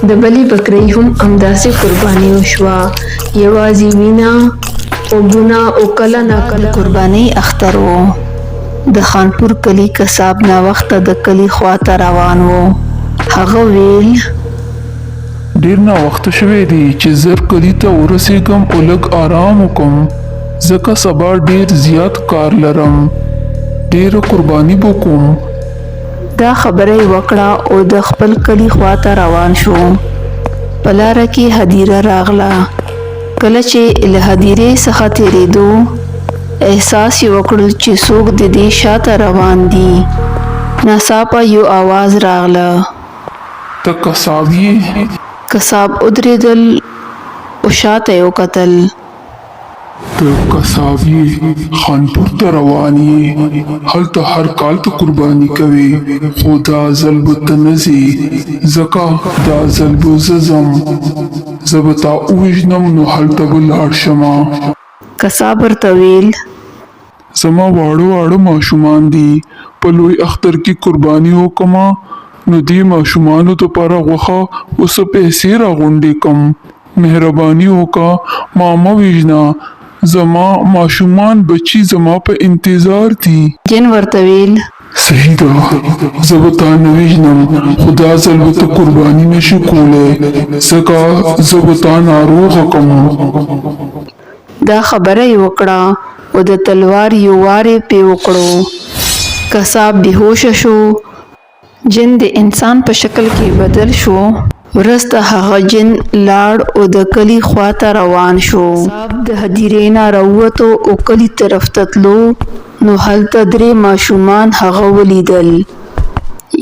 د بلې بکرۍ هم همداسې قرباني وشوه، یوازې وینه، غوږونه او کله ناکله. د قربانۍ اختر و. د خانپور کلي قصاب ناوخته د کلي خوا ته روان و. هغه ویل. ډېر ناوخته شوی دی چې زر کلي ته ورسېږم او لږ ارام وکړم، ځکه سبا ډېر زیات کار لرم. ډېره قرباني به کوم. دا خبره یې وکړه او د خپل کلي خوا ته روان شو. په لاره کې هدیره راغله. کله چې له هدیرې څخه تېرېدو، احساس یې وکړل چې څوک د دې شاته روان دي. ناڅاپه یو اواز راغله. ته قصاب یې؟ قصاب ودرېدل او شاته یې وکتل. ته قصاب یې، خانپور ته روان یې، هلته هر کال ته قرباني کوې، خو دا ځل به ته نه ځې، ځکه دا ځل به زه ځم، زه به تا ووژنم نو هلته به لاړ شمه. قصاب ورته ویل. زما واړه واړه ماشومان دي، په لوی اختر کې قرباني وکمه نو دې ماشومانو دپاره غوښه او څه پیسې راغونډې کم، مهرباني وکه ما مه وژنه، زما ماشومان بچي زما په انتظار دي. جن ورته ویل. صحیح ده، زه به تا نه وژنم، خو دا ځل به ته قرباني نه شې کولی، ځکه زه به تا ناروغه کم. دا خبره یې وکړه او د تلوار یو وار یې پې وکړو. قصاب بې هوشه شو. جن د انسان په شکل کې بدل شو. وروسته هغه جن لاړ او د کلي خوا ته روان شو. قصاب د هدیرې نه راووتو او کلي طرف ته تلو نو هلته درې ماشومان هغه ولیدل.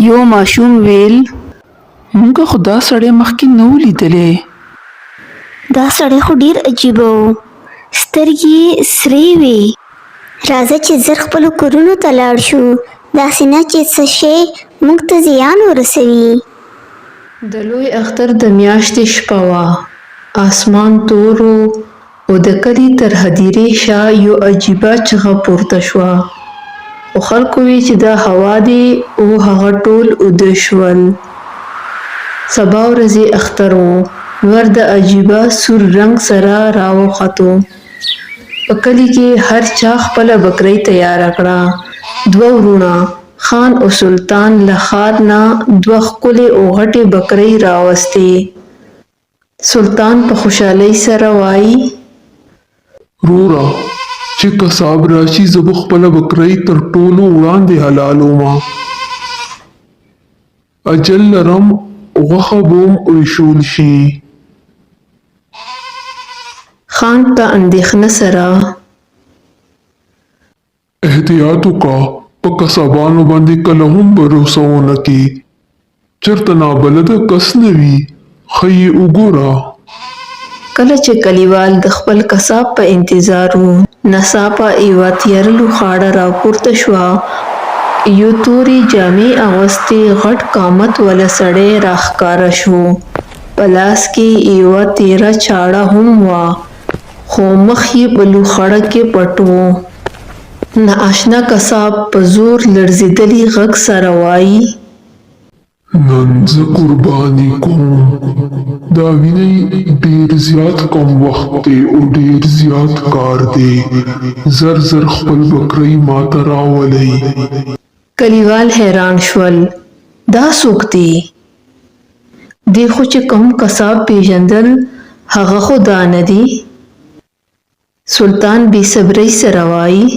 یو ماشوم ویل. مونږ خو دا سړی مخکې نه و لیدلی. دا سړی خو ډېر عجیبه و، سترګې یې سرې وې. راځه چې زر خپلو کورونو ته لاړ شو، داسې نه چې څه شی موږ ته زیان ورسوي. د لوی اختر د میاشتې شپه وه، اسمان تور و او د کلي تر هدیرې شا یو عجیبه چغه پورته شوه، خو خلکو وې چې دا هوا دی او هغه ټول اوده شول. سبا ورځې اختر و، لمر د عجیبه سور رنګ سره راوختو. په کلي کې هر چا خپله بکرۍ تیاره کړه. دوه وروڼه، خان او سلطان له ښار نه دوه ښکلې او غټې بکرۍ راوستې. سلطان په خوشحالۍ سره وايي. وروره! چې قصاب راشي زه به خپله بکرۍ تر ټولو وړاندې حلالومه. اجل لرم غوښه به هم ویشول شي. خان په اندېښنه سره. احتیاط وکړه، په قصابانو باندې کله هم بروسه ونه کې، چرته نابلده کس نه وي، ښه یې وګوره. کله چې کلیوال د خپل قصاب په انتظار وو، ناڅاپه یوه تیاره لوخاړه راپورته شوه، یو تورې جامې اغوستې غټ قامت واله سړی راښکاره شو، په لاس کې یې یوه تیره چاړه هم وه، خو مخ یې په لوخړه کې پټ و. نااشنا قصاب په زور لړزېدلي غږ سره وايي. نن زه قرباني کوم. دا وینئ ډېر زیات کم وخت دی او ډېر زیات کار دی. زر زر خپل بکرۍ ماته راولئ. کلیوال حیران شول، دا څوک دی؟ دې خو چې کوم قصاب پېژندل هغه خو دا نه دی؟ سلطان بې صبرۍ سره وايي.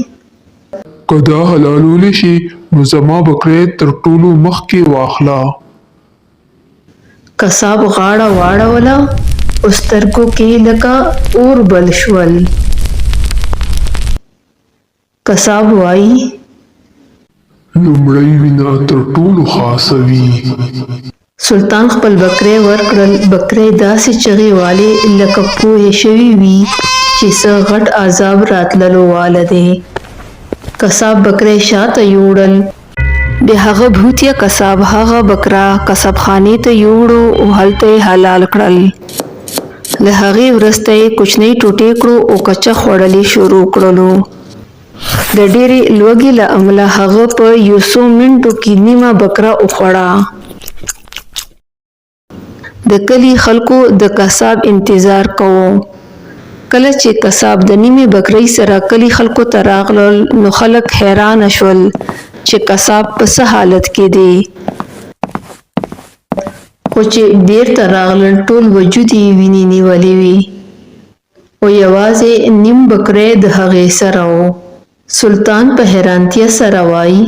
که دا حلالولی شې نو زما بکرۍ تر ټولو مخکې واخله. قصاب غاړه واړوله او سترګو کې لکه اور بل شول. قصاب وايي. لومړۍ وینه تر ټولو خاصه وي. سلطان خپل بکری ورکړل، بکری داسې چغې والې لکه پوه شوی وي چې څه غټ عذاب راتللو واله دی. قصاب بکری شاته یوړل. بیا هغه بھوتیا قصاب هغه بکره قصاب خانې ته یوړو او هلته یې حلال کړل. له هغې وروسته یې کوچنۍ ټوټې کړو او کچه خوړل یې شروع کړلو. د ډېرې لوږې له امله هغه په يو څو منټو کې نيمه بکره وخوړه. د کلي خلکو د قصاب انتظار کوو. کله چې قصاب د نیمې بکرۍ سره کلي خلکو ته راغلل نو خلک حیرانه شول چې قصاب په څه حالت کې دی. خو چې بیرته راغلل ټول وجود یې وینې نیولې وې او یوازې نیم بکری د هغې سره و. سلطان په حیرانتیا سره وایي.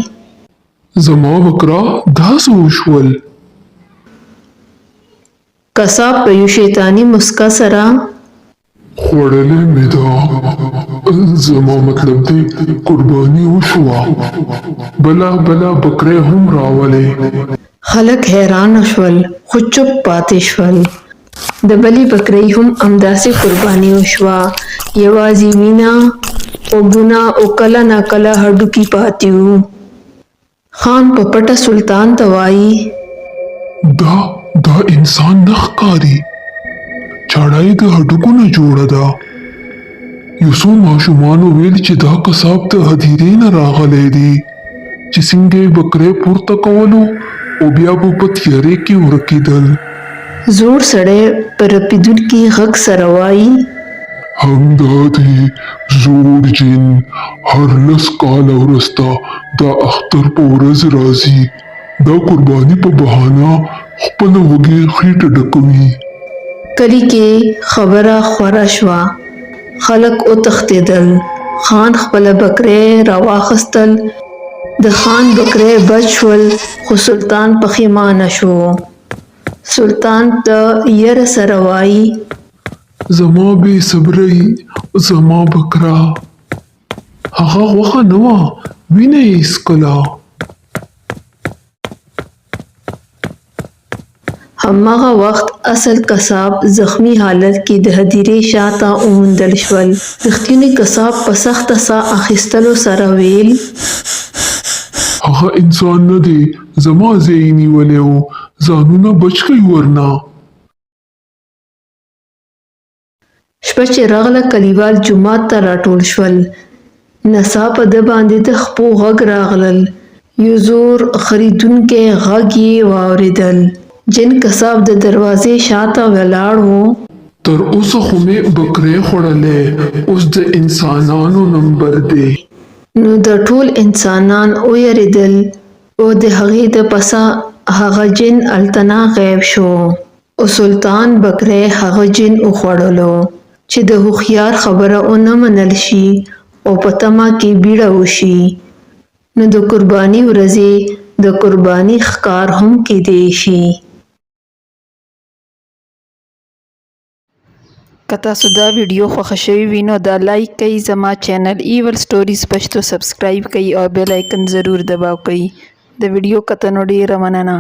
زما بکره دا څه وشول؟ قصاب په یو شیطاني مسکا سره. خوړلې مې ده، زما مطلب دی قرباني وشوه، بله بله بکرۍ هم راولئ. خلک حیرانه شول خو چوپ پاتې شول. د بلې بکرۍ هم همداسې قرباني وشوه، یوازې وینه، غوږونه او کله ناکله هډوکي پاتې وو. خان په پټه سلطان ته وايي. دا دا انسان نه ښکاري، چاړه یې د هډوکو نه جوړه ده. یو څو ماشومانو ویل چې دا قصاب د هدیرې نه راغلی دی، چې څنګه یې بکری پورته کولو او بیا به په تیارې کې ورکېدل. زوړ سړی په رپېدونکي غږ سره وايي. همدا دی زوړ جن هر لس کاله وروسته د اختر په ورځ راځي، دا قرباني په بهانه خپله وږې خېټه ډکوي. کلي کې خبره خوره شوه، خلک وتښتېدل، خان خپله بکرۍ راواخیستل، د خان بکرۍ بچ شول خو سلطان پښېمانه شو. سلطان ته یره سره وايي. زما بې صبرۍ، زما بکره. هغه غوښه نه وه، وینه یې څکله. هماغه وخت اصل قصاب زخمي حالت کې د هدیرې شاته وموندل شول. رښتیني قصاب په سخته ساه اخیستلو سره ویل. هغه انسان نه دی، زما ځای یې نیولی و، ځانونه بچ کړئ ورنه. شپه چې راغله کلیوال جومات ته راټول شول. ناڅاپه دباندې د خپو غږ راغلل. یو زور خرېدونکی غږ یې واورېدل. جن قصاب د دروازې شاته ولاړ و. تر اوسه خو مې بکرۍ خوړلې، اوس د انسانانو نمبر دی. نو دا ټول انسانان ویرېدل او د هغې د پسه هغه جن هلتنه غیب شو. او سلطان بکرۍ هغه جن وخوړلو. چې د هوښیار خبره ونه منل شي او په تمه کې بیړه وشي نو د قرباني ورځې د قرباني ښکار هم کیدی شي. که تاسو دا ویډیو خوښه شوې وي نو دا لایک کړئ، زما چینل ایول سټوریز پښتو سبسکرایب کړئ او بیل آیکن ضرور دباو کړئ. د ویډیو کتنو ډیره مننه.